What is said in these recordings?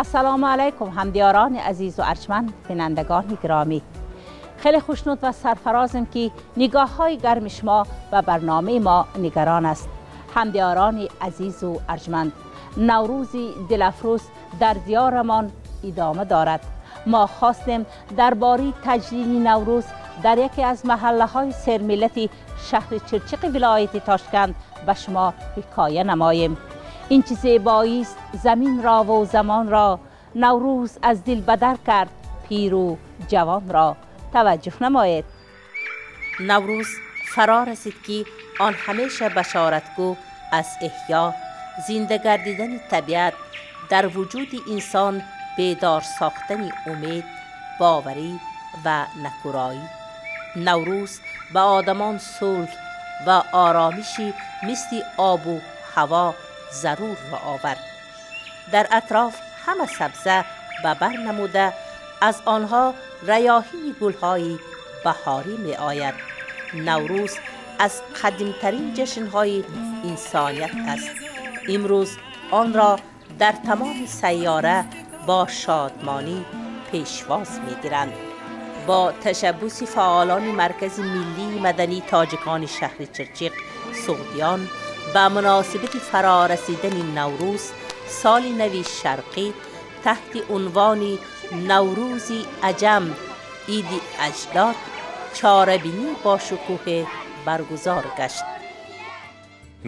Ассалому алайкум, ҳамдиёрони азизу арҷманд, бинандагони гиромӣ. Хеле хушнуд ва сарфарозем, ки нигоҳҳои гарми шумо ба барномаи мо нигарон аст. Ҳамдиёрони азизу арҷманд, Наврӯзи дилафрӯз дар диёрамон идома дорад. Мо хостем дар бораи таҷлили Наврӯз дар яке аз маҳаллаҳои сермиллати шаҳри Чирчиқи вилояти Тошканд ба шумо ҳикоя намоем. Ин чӣ зебоист, заминро ву замонро Наврӯз аз дил бадар кард пиру ҷавонро. Таваҷҷӯҳ намоед. Наврӯз фаро расид, ки он ҳамеша башоратгӯ аз эҳё, зинда гардидани табиат, дар вуҷуди инсон бедор сохтани умед, боварӣ ва накӯроӣ. Наврӯз ба одамон сулҳ ва оромиши мисли обу ҳаво зарурро овард. Дар атроф ҳама сабза ба бар намуда, аз онҳо раёҳини гулҳои баҳорӣ меояд. Наврӯз аз қадимтарин ҷашнҳои инсоният аст. Имрӯз онро дар тамоми сайёра бо шодмонӣ пешвоз мегиранд. Бо ташаббуси фаъолони Маркази миллии мадании тоҷикони шаҳри Чирчиқ, суғдиён, ба муносибати фарорасидани Наврӯз, соли нави шарқӣ, таҳти унвони «Наврӯзи аҷам, иди аҷдод» чорабинӣ бо шукӯҳе баргузор гашт.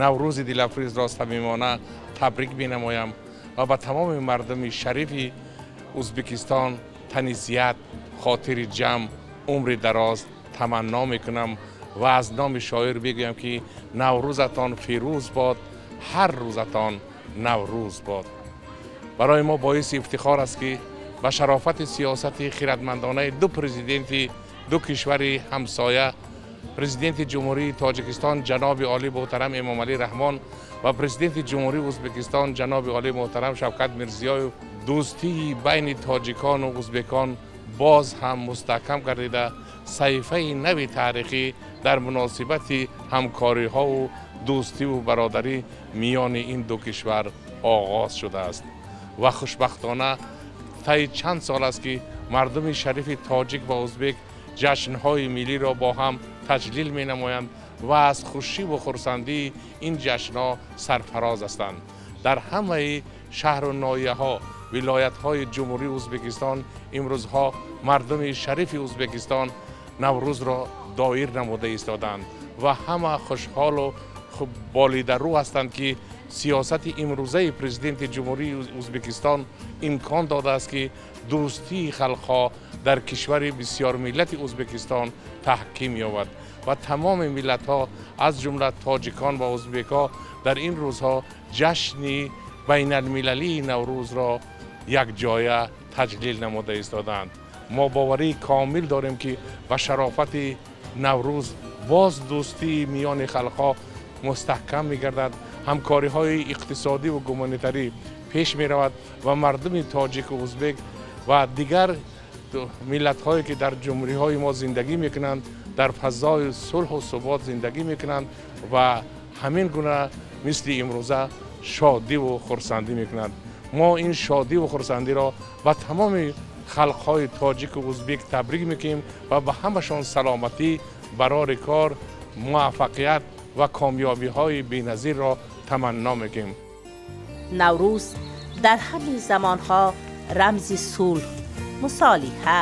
Наврӯзи дилафрӯзро самимона табрик менамоям ва ба тамоми мардуми шарифи Ӯзбекистон тани сиҳат, хотири ҷамъ, умри дароз таманно мекунам ва аз номи шоир бигӯям, ки наврӯзатон фирӯз бод, ҳар рӯзатон Наврӯз бод. Барои мо боиси ифтихор аст, ки ба шарофати сиёсати хиратмандонаи ду президенти ду кишвари ҳамсоя, Президенти Ҷумҳурии Тоҷикистон ҷаноби олӣ муҳтарам Эмомалӣ Раҳмон ва Президенти Ҷумҳурии Ӯзбекистон ҷаноби олӣ муҳтарам Шавкат Мирзиёев, дӯстии байни тоҷикону ӯзбекон боз ҳам мустаҳкам гардида, саҳифаи нави таърихӣ дар муносибати ҳамкориҳову дӯстиву бародарӣ миёни ин ду кишвар оғоз шудааст. Ва хушбахтона таи чанд сол аст, ки мардуми шарифи тоҷик ва ӯзбек ҷашнҳои миллиро бо ҳам таҷлил менамоянд ва аз хушиву хурсандии ин ҷашнҳо сарфароз ҳастанд. Дар ҳамаи шаҳру ноҳияҳо, вилоятҳои Ҷумҳурии Ӯзбекистон имрӯзҳо мардуми шарифи Ӯзбекистон Наврӯзро доир намуда истоданд ва ҳама хушҳолу болидарӯ ҳастанд, ки сиёсати имрӯзаи Президенти Ҷумҳурии Ӯзбекистон имкон додааст, ки дӯстии халқҳо дар кишвари бисёрмиллати Ӯзбекистон таҳким ёбад ва тамоми миллатҳо, аз ҷумла тоҷикон ва ӯзбекҳо, дар ин рӯзҳо ҷашни байналмилалии Наврӯзро якҷоя таҷлил намуда истодаанд. Мо боварии комил дорем, ки ба шарофати Наврӯз боз дӯстии миёни халқҳо мустаҳкам мегардад, ҳамкориҳои иқтисодиву гуманитарӣ пеш меравад ва мардуми тоҷику ӯзбек ва дигар миллатҳое, ки дар ҷумҳуриҳои мо зиндагӣ мекунанд, дар фазои сулҳу субот зиндагӣ мекунанд ва ҳамин гуна мисли имрӯза шодиву хурсандӣ мекунанд. Мо ин шодиву хурсандиро ба тамоми халқҳои тоҷику ӯзбек табрик мекунем ва ба ҳамашон саломатӣ, барори кор, муваффақият ва комёбиҳои беназирро таманно мекунем. Наврӯз дар ҳамин замонҳо рамзи сулҳ, мусолиҳа,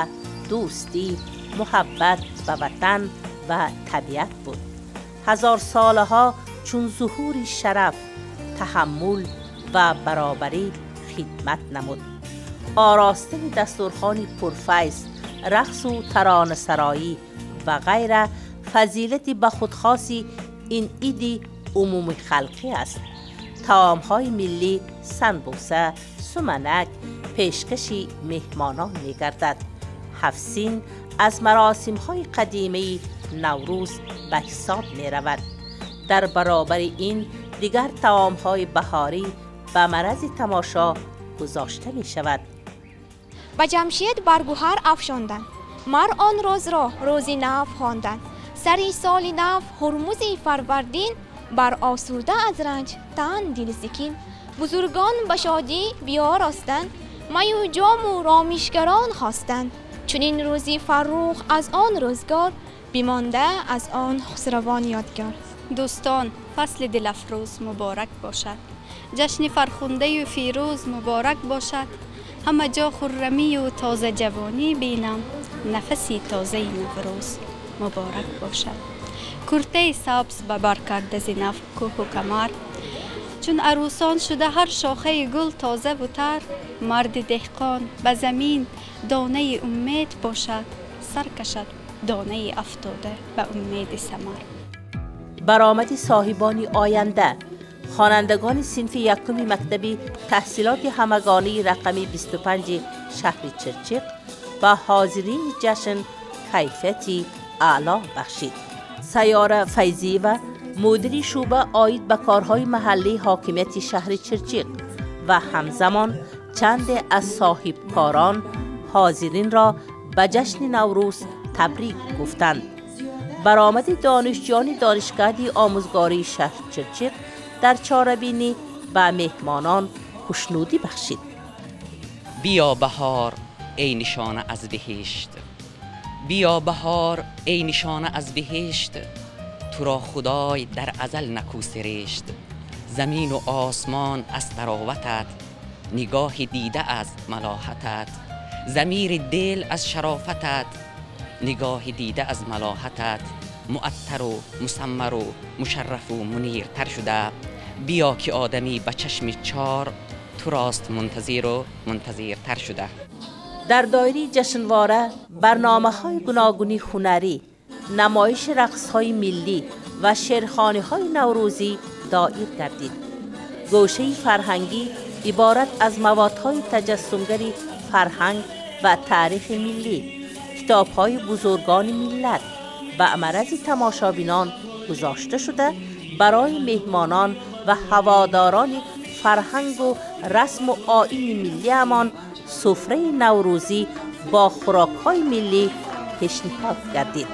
дӯстӣ, муҳаббат ба ватан ва табиат буд. Ҳазорсолаҳо чун зуҳури шараф, таҳаммул ва баробарӣ хидмат намуд. Оростани дастурхони пурфайз, рақсу таронасароӣ ва ғайра фазилати ба худхоси ин иди умумихалқӣ аст. Таомҳои миллӣ, санбуса, суманак пешкаши меҳмонон мегардад. Ҳафтсин аз маросимҳои қадимаи Наврӯз ба ҳисоб меравад. Дар баробари ин дигар таомҳои баҳорӣ ба маърази тамошо гузошта мешавад. Ба Ҷамшед баргуҳар афшонданд, мар он рӯзро рӯзи нав хонданд. Сари соли нав, ҳурмузи фарвардин, бар осуда аз ранҷ тан дил сикин. Бузургон ба шодӣ биёростанд. می و جام و رامشگران خواستند. چنین روزی فرخ از آن روزگار، بیمانده از آن خسروان یادگار. دوستان، فصل دلافروز مبارک باشد. جشن فرخنده و فیروز مبارک باشد. همه جا خرمی و تازه جوانی بینم، نفسی تازه نوروز مبارک باشد. کرته سبز ببر کرده ز نو کوه و کمر، چون عروسان شده هر شاخه گل تازه و تر. مرد دهقان به زمین دانه امید باشد، سر کشد دانه افتاده به امید ثمر. برآمد صاحبان آینده، خوانندگان صنف یکم مکتب تحصیلات همگانی رقمی 25 شهر چرچیق با حاضرین جشن کیفیتی اعلی بخشید. سیاره فیضی و مدیر شعبه عاید به کارهای محلی حاکمیت شهر چرچیق و همزمان چند از صاحبکاران حاضرین را به جشن نوروز تبریک گفتند. برآمد دانشجویان دانشکده آموزگاری شهر چرچیق در چاربینی به مهمانان خوشنودی بخشید. بیا بهار ای نشانه از بهشت، بیا بهار ای نشانه از بهشت، تو را خدای در ازل نکو سرشت. زمین و آسمان از طراوتت، نگاه دیده از ملاحتت، ضمیر دل از شرافتت، نگاه دیده از ملاحتت، معطر و مسمر و مشرف و منیرتر شده. بیا که آدمی به چشم چار تو راست منتظر و منتظرتر شده. در دایره جشنواره برنامه های گوناگونی هنری، نمایش رقص های ملی و شعرخوانی های نوروزی دایر گردید. گوشه فرهنگی عبارت از موادهای تجسمگری فرهنگ و تاریخ ملی، کتاب‌های بزرگان ملت به معرض تماشابینان گذاشته شده برای مهمانان و هواداران فرهنگ و رسم و آیین ملی همان سفره نوروزی با خوراک‌های ملی پیشنهاد گردید.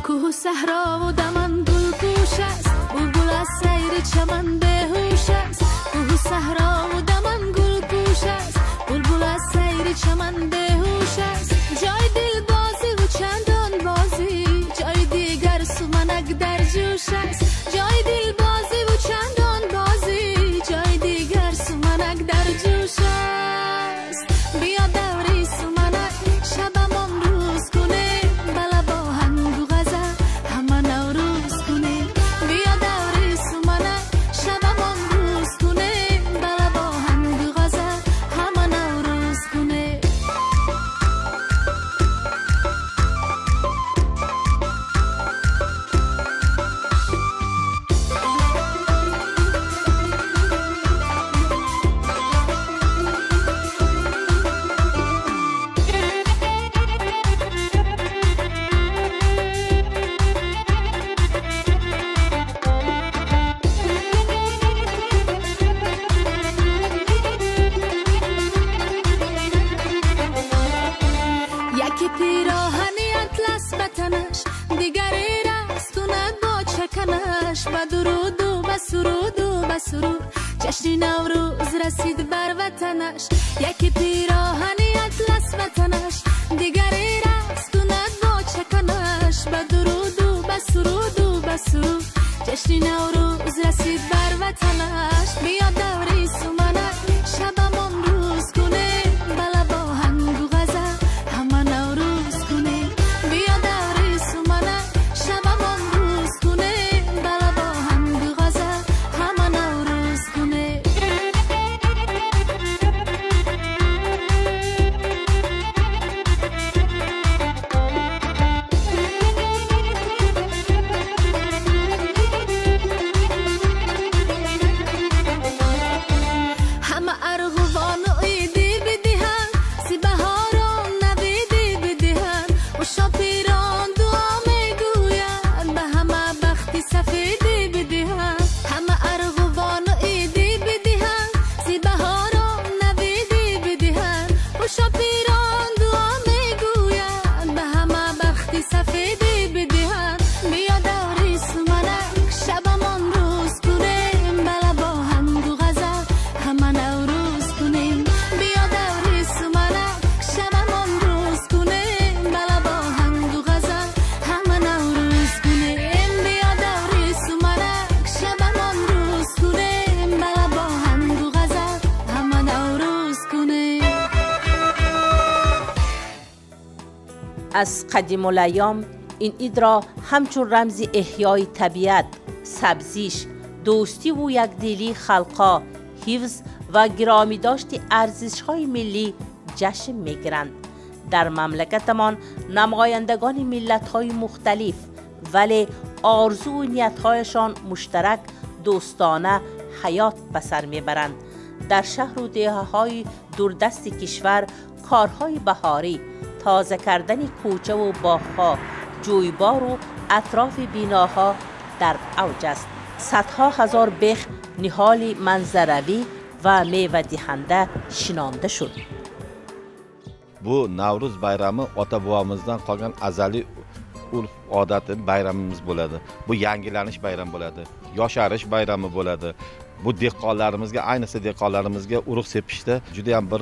کوه و صحرا و دمن گل پوش است، بلبل از سیر چمن بهوش است. کوه و صحرا و دمن گل پوش است، بلبل از سیر چمن بهوش است. جای دل بازی و چندان بازی، جای دیگر سمنک در جوش است. جای دل بازی و چندان بازی، جای دیگر سمنک در جوش است. بیا دوری سمنک شبمان روز کنه، بلا با هنگ و غزل همه نوروز کنه. بیا دوری سمنک شبمان روز کنه، بلا با هنگ و غزل همه نوروز کنه. جشن نوروز رسید بر وطنش، یکی پیراهنی اطلس وطنش، دیگری رقص کند با چکنش. به درود و به سرود و به سرور جشن نوروز رسید بر وطنش. بیا دوری سمنک شبمان روز کنه، بلا با هنگ و غزل همه نوروز کنه. بیا دوری سمنک شبمان روز کنه، بلا با هنگ و غزل همه نوروز کنه. Аз қадимулайём ин идро ҳамчун рамзи эҳёи табиат, сабзиш, дӯстиву якдилии халқҳо, ҳифз ва гиромидошти арзишҳои миллӣ ҷашн мегиранд. Дар мамлакатамон намояндагони миллатҳои мухталиф, вале орзуву ниятҳояшон муштарак, дӯстона ҳаёт ба сар мебаранд. Дар шаҳру деҳаҳои дурдасти кишвар корҳои баҳорӣ, тоза кардани кӯчаву боғҳо, ҷӯйбору атрофи биноҳо дар авҷ аст. Садҳо ҳазор бех ниҳоли манзаравӣ ва мевадиҳанда шинонда шуд. Bu Navruz bayrami ota bobomizdan qolgan azaliy urf odati bayramimiz bo'ladi. Bu yangilanish bayrami bo'ladi, yosharish bayrami bo'ladi. Bu dehqonlarimizga, ayniqsa dehqonlarimizga urug' sepishda juda ham bir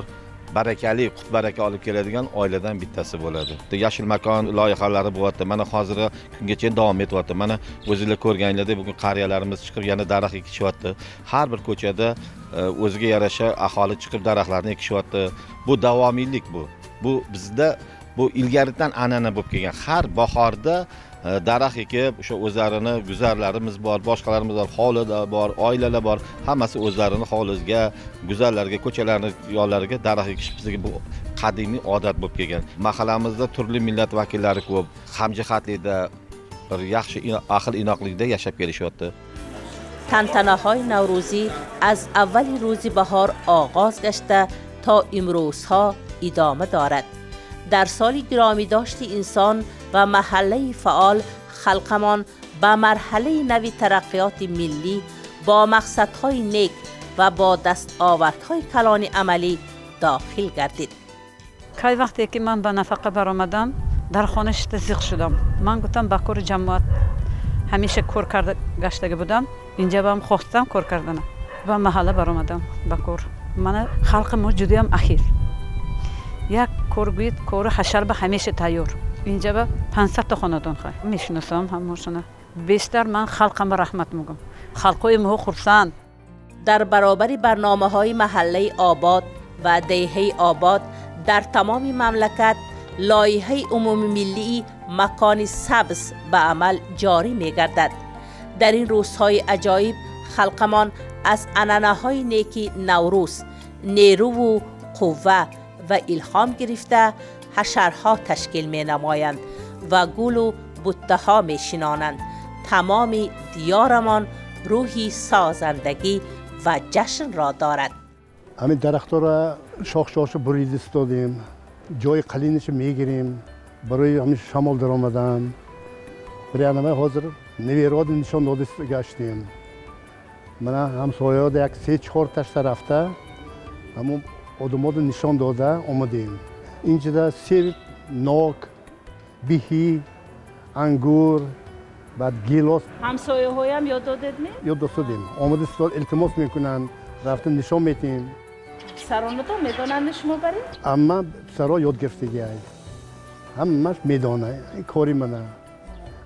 barakali, qut baraka olib keladigan oiladan bittasi bo'ladi. Yashil makon loyihalari bo'lyapti. Mana hozirgi kungacha davom etyapti. Mana o'zingizlar ko'rganinglardek bugun qariyalarimiz chiqib yana daraxt ekishyapti. Har bir ko'chada o'ziga yarasha aholi chiqib daraxtlarni ekishyapti. Bu davomiylik bu. Bu bizda bu ilgaridan an'ana bo'lib kelgan. Har bahorda daraxt ekib, o'sha o'zlarini guzarlarimiz bor, boshqalarimiz bor, hovlida bor, oilalar bor, hammasi o'zlarini hovlisiga, guzarlarga, ko'chalarning yonlariga daraxt ekish bizga bu qadimiy odat bo'lib kelgan. Mahallamizda turli millat vakillari ko'p, hamjihatlikda, bir yaxshi ahil inoqlikda yashab kelishyapti. Tantanaҳои наврӯзӣ аз аввали рӯзи баҳор оғоз гашта то имрӯзҳо идома дорад. Дар соли гиромидошти инсон ва маҳаллаи фаъол халқамон ба марҳалаи нави тараққиёти миллӣ бо мақсадҳои нек ва бо дастовардҳои калони амалӣ дохил гардид. Кай вақте ки ман ба нафақа баромадам, дар хона шита зиқ шудам. Ман гуфтам ба кори ҷамоат ҳамеша кор карда гаштага будам, инҷа бам хостам кор карданам. Ба маҳалла баромадам ба кор. Мана халқи мо ҷудоям ахир. Як кор гӯед, кори ҳашар ба ҳамеша тайёр. Инҷа ба 500 та хонадон хай. Мешиносам ҳамашона. Бештар ман халқам ба раҳмат мегӯям. Халқҳои мо хурсанд. Дар баробари барномаҳои маҳаллаи обод ва деҳаи обод дар тамоми мамлакат лоиҳаи умумимиллии макони сабз ба амал ҷорӣ мегардад. Дар ин рӯзҳои аҷоиб халқамон аз анъанаҳои неки Наврӯз нерӯву қувва ва илҳом гирифта ҳашарҳо ташкил менамоянд ва гулу буттаҳо мешинонанд. Тамоми диёрамон рӯҳи созандагӣ ва ҷашнро дорад. Ҳамин дарахтҳоро шохшоҳашо бурида истодем, ҷои қалинашо мегирем барои ҳамин шамол даромадан. Биранама ҳозир неверода нишон дода гаштем. Мана ҳамсояда як 3-4 ташта рафта ҳамон одамода нишон дода омадем. Инҷода себ, нок, биҳӣ, ангур, баъд гилос. Ҳамсояҳоям ёд додед ми? Ёд додем. Омада истод илтимос мекунанд, рафта нишон метиҳем. Писаронатон медонанд шумо баред? Амма писаро ёд гирифтагиай. Ҳамааш медонад, ин кори мана.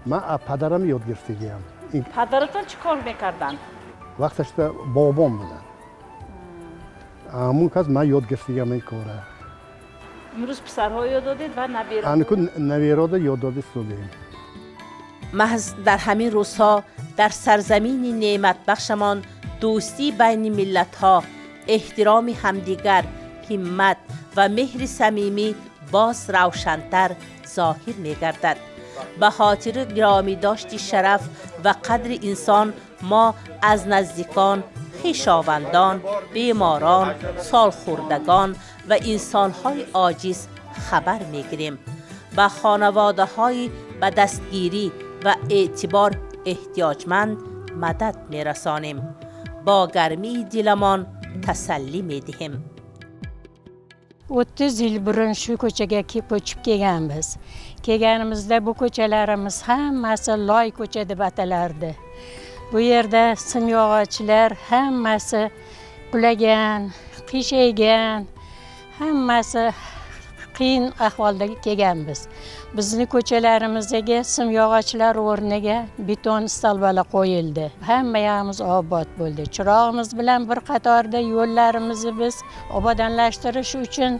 Ман аз падарам ёд гирифтагиам. Падаратон чӣ кор мекарданд? Вақташда боғбон буданд. Ҳамон кас ман ёд гирифтагиам ин кора. Имрӯз писарҳо ёд додед ва набераҳо? Анаку набераҳо ёд дода истодем. Маҳз дар ҳамин рӯзҳо дар сарзамини неъматбахшамон дӯстӣ байни миллатҳо, эҳтироми ҳамдигар, ҳиммат ва меҳри самимӣ боз равшантар зоҳир мегардад. Ба хотири гиромидошти шараф ва қадри инсон мо аз наздикон, хешовандон, беморон, солхӯрдагон ва инсонҳои оҷиз хабар мегирем. Ба хонаводаҳои ба дастгирӣ ва эътибор эҳтиёҷманд мадад мерасонем. Бо гармии диламон тасаллӣ медиҳем. 30 yil burun shu ko'chaga ko'chib kelganmiz. Kelganimizda bu ko'chalarimiz hammasi loy ko'cha deb atalardi. Bu yerda simyog'ochlar hammasi qulagan, qiyshaygan, hammasi qiyin ahvolda kelganmiz. Bizni ko'chalarimizga simyog'ochlar o'rniga beton stolbalar qo'yildi. Hamma yog'imiz obod bo'ldi. Chirog'imiz bilan bir qatorda yo'llarimizni biz obodonlashtirish uchun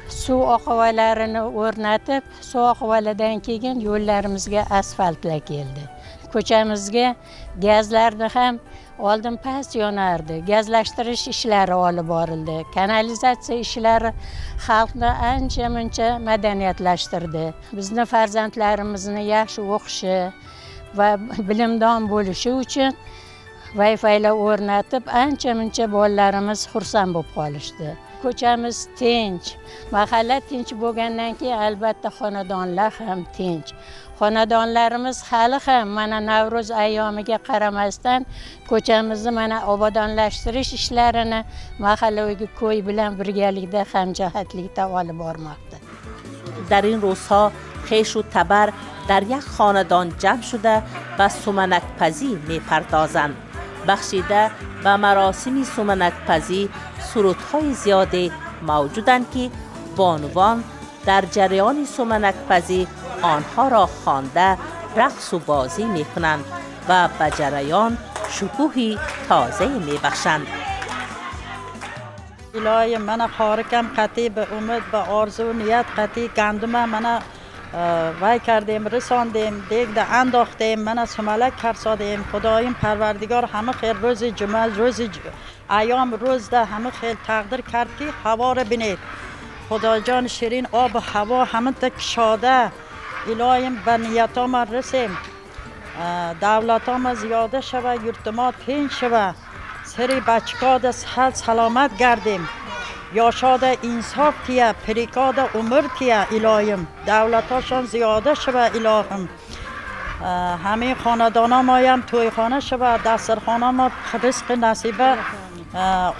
Suv oqovalarini o'rnatib, suv oqovalaridan keyin yo'llarimizga asfaltlar keldi. Ko'chamizga gazlarni ham oldin past yonardi. Gazlashtirish ishlari olib borildi. Kanalizatsiya ishlari xalqni ancha-muncha madaniyatlashtirdi. Bizni farzandlarimizni yaxshi o'qishi va bilimdon bo'lishi uchun Wi-Fi'lar o'rnatib, ancha-muncha bolalarimiz xursand bo'lib qolishdi. Ko'chamiz tinch, mahalla tinch bo'lgandan keyin albatta xonadonlar ham tinch. Xonadonlarimiz hali ham mana Navro'z ayyomiga qaramasdan ko'chamizni mana obodonlashtirish ishlarini mahallaviy ko'y bilan birgalikda hamjihatlikda olib bormoqda. Дар ин рӯзҳо хешу табар дар як хонадон ҷамъ шуда ба суманакпазӣ мепардозанд. Бахшида ба маросими суманакпазӣ сурудҳои зиёде мавҷуданд, ки бонувон дар ҷараёни суманакпазӣ онҳоро хонда рақсу бозӣ мекунанд ва ба ҷараён шукӯҳи тозае мебахшанд. Илоҳи мана хорикам қатъӣ ба умед ба орзу ният қатъӣ гандума мана вай кардем, расондем, дегда андохтем, мана сумалак карсодем. Худоим Парвардигор ҳама хел рӯзи ҷумъа, рӯзи айём рӯзда ҳама хел тақдир кард, ки ҳаворо бинед. Худоҷон ширин обу ҳаво ҳаминта кушода. Илоҳим ба ниятома расем, давлатома зиёда шава, юртумо тинч шава, сари бачкода сиҳат саломат гардем, ёшода инсоф тия, пирикода умр тия. Илоҳим давлатошон зиёда шава. Илоҳим ҳамин хонадономоям тӯйхона шава, дастархонамо ризқи насиба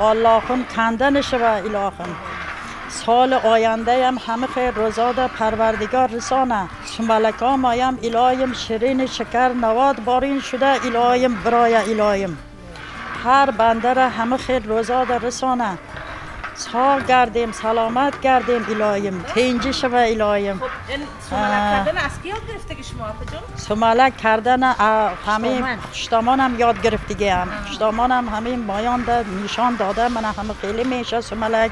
Аллоҳим канда нашава. Илоҳим соли ояндаям ҳама хел рӯзода Парвардигор расона. Сумалакомоям илоҳим ширини шакар навод борин шуда илоҳим бироя. Илоҳим ҳар бандара ҳама хел рӯзода расона. Соғ гардем, саломат гардем. Илоҳим тинҷӣ шава. Илоҳим сумалак кардана ҳамин хуштомонам ёд гирифтигиам. Хуштомонам ҳамин моёнда нишон дода мана ҳама хеле меша сумалак,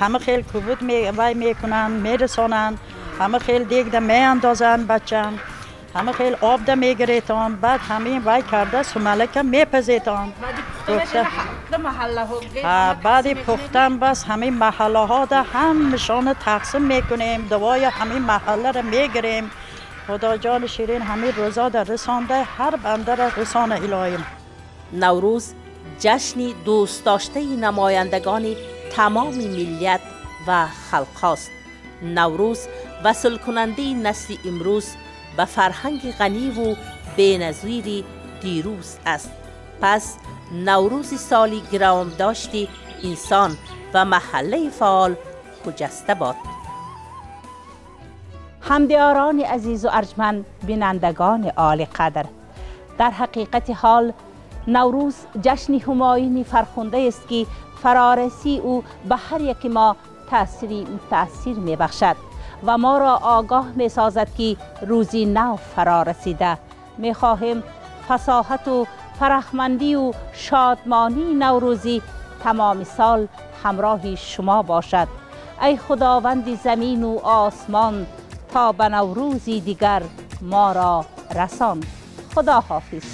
ҳама хел кубут вай мекунанд, мерасонанд, ҳама хел дегда меандозанд бачам, ҳама хел обда мегиретон, баъд ҳамин вай карда сумалака мепазетон. Баъди пухтан бас ҳамин маҳаллаҳода ҳамашона тақсим мекунем, дуои ҳамин маҳалларо мегирем. Худоҷони ширин ҳамин рӯзода расонда ҳар бандара расона. Илоҳим Наврӯз ҷашни дӯстдоштаи намояндагони тамоми миллият ва халқҳост. Наврӯз васлкунандаи насли имрӯз ба фарҳанги ғаниву беназири дирӯз аст. Пас Наврӯзи соли гиромдошти инсон ва маҳаллаи фаъол хуҷаста бод. Ҳамдиёрони азизу арҷманд, бинандагони олиқадр, дар ҳақиқати ҳол Наврӯз ҷашни ҳумоюни фархундаест, ки фарорасии ӯ ба ҳар яки мо таъсири мутаассир мебахшад ва моро огоҳ месозад, ки рӯзи нав фаро расида. Мехоҳем фасоҳату фарахмандию шодмонии наврӯзӣ тамоми сол ҳамроҳи шумо бошад. Ай Худованди замину осмон, то ба наврӯзи дигар моро расон. Худо ҳофиз.